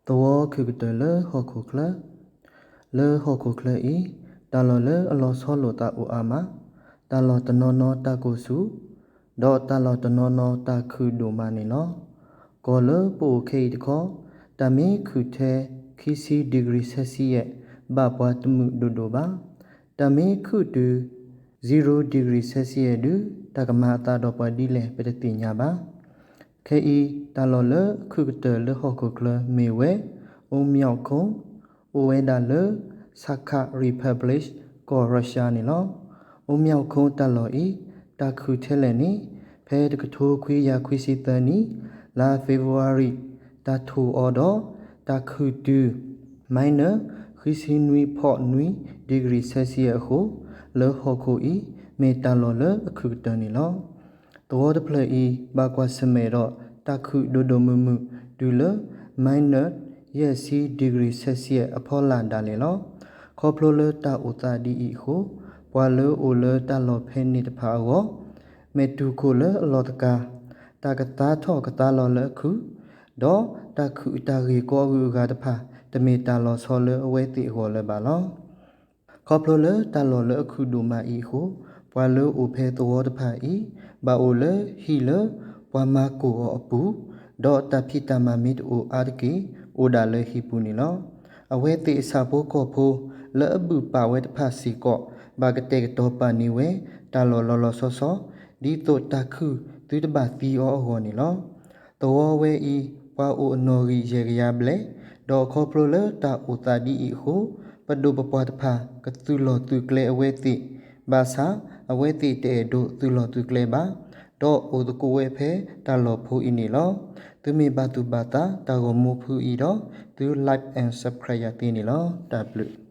သဝီခုးကတၢၢ်လၢဟီၣ်ခိၣ်ချၢ. လၢဟီၣ်ခိၣ်ချၢအံၤ, တၢ်လီၢ်လၢအလီၤဆီလိာ်သးအိၣ်အါမး, တၢ်လီၢ်တနီၤနီၤတၢ်ကိၢ်ဆူၣ်, ဒီးတၢ်လီၢ်တနီၤနီၤတၢ်ခုၣ်ဒိၣ်မးန့ၣ်လီၤ. ကီၢ်လၢပအိၣ်ခဲအံၤတခီ, တၢ်မ့ၢ်ခုၣ်ထဲခံဆံ degree Celsius ဘၣ်ပှၤတမုာ်ဒိၣ်ဒိၣ်ဘၣ်. တၢ်မ့ၢ်ခုၣ်တုၤ zero degree Celsius ဒုး တၢ်ကမၤအသးဒီးပှၤဒ်လဲၣ် ပတသ့ၣ်ညါဘၣ်. ခဲအံၤ တၢ်လီၢ်လၢအခုၣ်ကတၢၢ်လၢဟီၣ်ခိၣ်ချၢမ့ၢ်ဝဲ အိမၠီၣ်ခိၣ်, အိၣ်ဝဲဒၣ်လၢ Sakha Republic ကီၢ် Russia န့ၣ်လီၤ. အိမၠီၣ်ခိၣ်တၢ်လီၢ်အံၤ တၢ်ခုၣ်ထဲလဲၣ်န့ၣ် ဖဲတကထိခွံကယၤခွံဆံသၢနံၣ် လါ February တၢ်ထိၣ်အီၤဒီး တၢ်ခုၣ်တုၤ minus ဃုဆံနွံဖီနွံ degree Celsius အဃိ, လၢဟီၣ်ခိၣ်အံၤ မ့ၢ်တၢ်လီၢ်လၢအခုၣ်ကတၢၢ်န့ၣ်လီၤ. သဝီတဖျၢၣ်အံၤ ဘၣ်ကွၢ်ဆၢၣ်မဲာ်ဒီးတၢ်ခုၣ်ဒိၣ်ဒိၣ်မုၢ်မုၢ်တုၤလၢ minus ယဲၢ်ဆံ degree Celsius အဖီလာ်ဒၣ်လဲာ်လီၤ. ခီဖျိလၢတၢ်အိၣ်သးဒ်အံၤအဃိ, ပှၤလၢအိၣ်လၢတၢ်လီၢ်ဖဲန့ၣ်တဖၣ်အဂီၢ် မ့ၢ်တူၢ်ခိၣ်လၢအလီၢ်သကၤ, တၢ်ကသါထီၣ်ကသါလီၤလၢအခုၣ်, ဒီးတၢ်ခုၣ်အတၢ်ဂ့ၢ်ကီအဂုၤအဂၤတဖၣ် တမ့ၢ်တၢ်လီၤဆီလၢအဝဲသ့ၣ်အဂီၢ်လၢၤဘၣ်လီၤ. ခီဖျိလၢတၢ်လီၢ်လၢအခုၣ်ဒိၣ်မးအံၤအဃိ, ပှၤလၢအိၣ်ဖဲသဝီတဖၣ်အံၤ ဘၣ်အိၣ်လၢဟံၣ်လၢပှၤမၤကိၢ်အီၤအပူၤ, ဒီးတၢ်ဖံးတၢ်မၤမ့ၢ်တအိၣ်အါတက့ၢ် အိၣ်ဒၣ်လၢဟံၣ်ပူၤန့ၣ်လီၤ. အဝဲသ့ၣ်အဆၣ်ဖိကီၢ်ဖိလၢအဘုၣ်ပာ်ဝဲတဖၣ်စ့ၢ်ကီး ဘၣ်ကတဲာ်ကတီၤပာ်န့ၢ်ဝဲ တၢ်လီၢ်လီၤလီၤဆီဆီ ဒ်သိးတၢ်ခုၣ်သုတဘၣ်သံအီၤအဂီၢ်န့ၣ်လီၤ. သဝီဝဲအံၤ ပှၤအိၣ်အနီၢ်ဂံၢ်ယဲၢ်ကယၤဘျဲၣ်, ဒီးခီဖျိလၢတၢ်အိၣ်သးဒ်အံၤအဃိ, ပဒိၣ်ပပှၢ်တဖၣ် ကသုးလီၢ်သုးကျဲအဝဲသ့ၣ်, ဘၣ်ဆၣ် အဝဲသ့ၣ်တအဲၣ်ဒိးသုးလီၢ်သုးကျဲဘၣ်, ဒီးအိၣ်သကိးဝဲဖဲတၢ်လီၢ်ဖိအံၤန့ၣ်လီၤ. သုမ့ၢ်ဘၣ်သူၣ်ဘၣ်သးတၢ်ဂီၤမူဖုအံၤဒီး, သု like and subscribe ယၤသ့န့ၣ်လီၤ. တၢ်ဘျုး